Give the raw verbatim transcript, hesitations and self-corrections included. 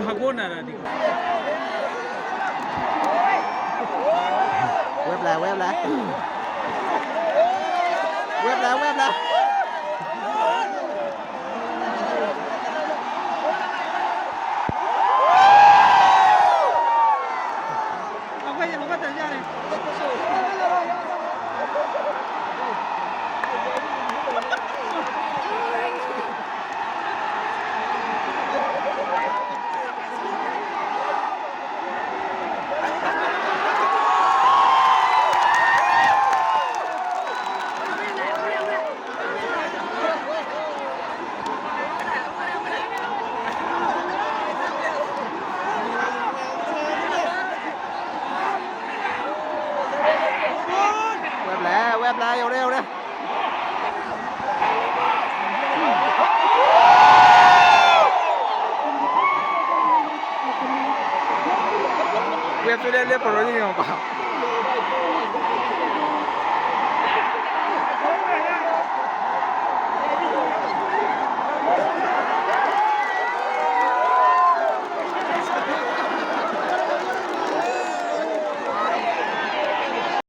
ꯍꯥꯒꯣꯟꯅꯔꯗꯤ꯫ Web ꯂꯥꯛꯑꯦ, web ꯂꯥꯛꯑꯦ꯫ Web ꯂꯥꯛꯑꯦ, web ꯂꯥꯛꯑꯦ꯫ ꯂꯧꯈꯠ-, ꯂꯧꯈꯠꯇ꯭ꯔꯁꯨ ꯌꯥꯔꯦ꯫ Web ꯂꯥꯛꯑꯦ, web ꯂꯥꯛꯑꯦ, ꯌꯧꯔꯦ, ꯌꯧꯔꯦ꯫ Webꯁꯨ ꯂꯦꯞ-, ꯂꯦꯞꯄꯔꯣꯏ, ꯌꯦꯡꯉꯣꯀꯣ꯫